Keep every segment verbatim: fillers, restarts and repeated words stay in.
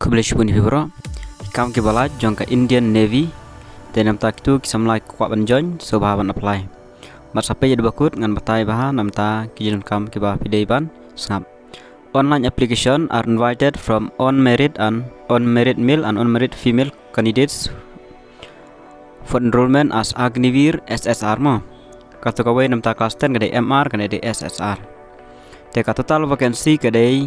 Khublei shibun ïa phi baroh. Ki kam kiba lait jong ka Indian Navy. Te namta kitu ki samla ki kwah ban join, sngewbha ban apply. Bad sa peit ïa da bakut ngan batai bha namta ki jingdonkam kiba phi dei ban sngap. Online application are invited from unmarried and unmarried male and unmarried female candidates for enrollment as Agniveer S S R mo. Kato kawei namta class ten ka dei M R, ka dei S S R. Te ka total vacancy ka dei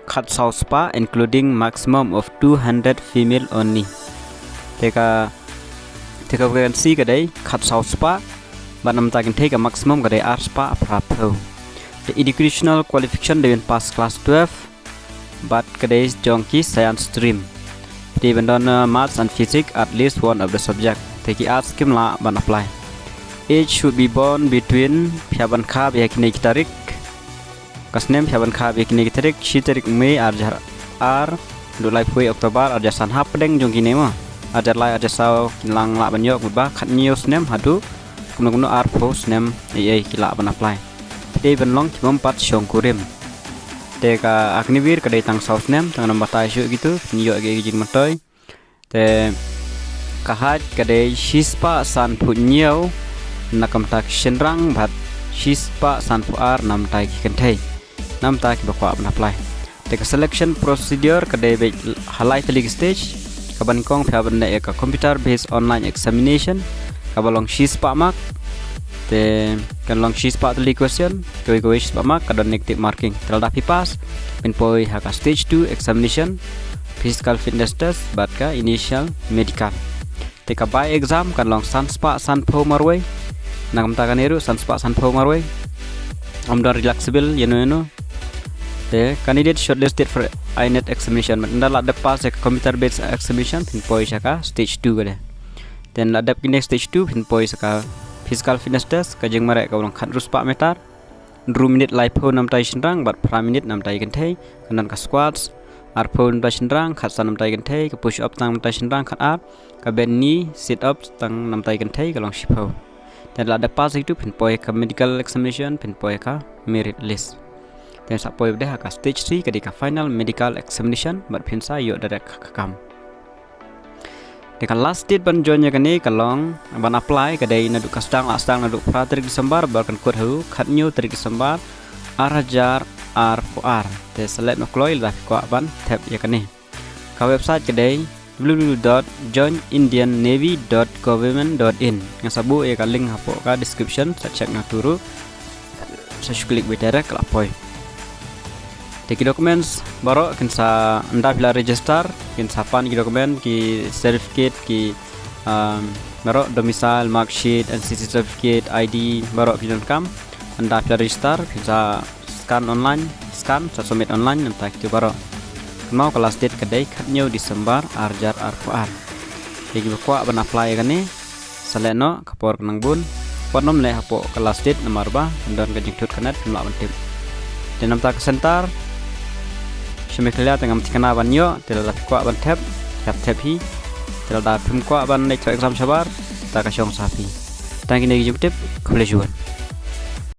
khatsaw spah, including maximum of two hundred female only. Te ka, te ka vacancy ka dei khatsaw spah, bad namta kynthei ka maximum ka dei ar spah phra phew. Te educational qualification dei ban pass class twelve, bad ka dei jong ki science stream. Te ban don, uh, maths and physics at least one of the subject. Te ki arts kim lah ban apply. Age should be born between, phi hap ban kha bha ïa kine ki tarik. Ka snem phi hap ban kha bha ïa kine ki tarik, shi tarik May ar hajar ar, haduh laiphew October ar hajar san, hapdeng jong kine mo. Ar hajar lai, ar hajar saw kin lah ban ïoh, kumba khathynñiew snem haduh kumno kumno arphew snem, ei ei ki lah ban apply. Phi dei ban long ki bym pat shongkurim. Te ka Agniveer ka dei tang saw snem, tang nang batai shuh kitu, phin ïoh ki jingmyntoi. Te ka height ka dei shispah sanphew hynñiew na ka bynta ki shynrang bad shispah sanphew ar na ka bynta ki kynthei. Na ka bynta kiba kwah ban apply. Te ka selection procedure ka dei beit ha lai tylli ki stage. Kaba nyngkong phi hap ban leh ïa ka computer based online examination kaba long shispah mark. Te kan long shispah tylli ki question, kawei kawei shispah mark, ka don negative marking. Te lada phi pass, phin poi ha ka stage two examination, physical fitness test bad ka initial medical. Te ka by exam kan long sanspah sanphew marwei. Na ka bynta kane ruh sanspah sanphew marwei. Ym don relaxable ïano ïano. Te candidate shortlisted for I net examination. Ynda la dep pass ïa ka computer based examination, phin poi sha ka stage two ka dei. Te ynda la dep kine stage two, phin poi sha ka physical fitness test, ka jingmareh kaba long khathynriew spah meter. Hynriew minit laiphew na ka bynta ki shynrang bad phra minit na ka bynta ki kynthei. Kan don ka squats arphew na ka bynta ki shynrang, khatsan na ka bynta ki kynthei, ka push up tang na ka bynta ki shynrang khatar, ka bend knee, sit up tang na ka bynta ki kynthei, ka long shiphew. Te lada pass ïa kitu, phin poi ka medical examination, phin poi ka merit list. Te sa poi beit ha ka stage three, ka dei ka final medical examination, bad phin sa ïoh direct ka kam. Te ka last date ban join ïa kane ka long, ban apply ka dei naduh ka sdang, la sdang naduh phra tarik December, bad kan kut haduh khathynñiew tarik December ar hajar arphew ar. Te sa leit noh kloi lada phi kwah ban thep ïa kane. Ka website ka dei w w w dot join indian navy dot government dot in. Nga sa buh ïa ka link hapoh ka description, sa check noh tu ruh. Sa shu click beit direct ka la poi. Te ki documents baroh kin sa, ynda phi la register, kin sa pan ki document, ki certificate, ki, um, baroh domicile, mark sheet, N C C certificate, I D, baroh ki donkam. Ynda phi la register, kin sa scan online, scan, sa submit online, na ka bynta kitu baroh. Kynmaw ka last date ka dei khathynñiew December ar hajar arphew ar. Te kiba kwah ban apply ïa kane, sa leit noh, ka por ka nang bun. Wat nym leh hapoh ka last date namar ba kan don ka jingthut ka net, phim lah ban tip. Te na ka bynta ka center sha Meghalaya te ngam thikna ban ïoh, te lada phi kwah ban thep, thep thep hi. Te lada phim kwah ban leit khleh exam shabar, te ka shong sa phi. Tang kine ki jingtip, khublei shibun.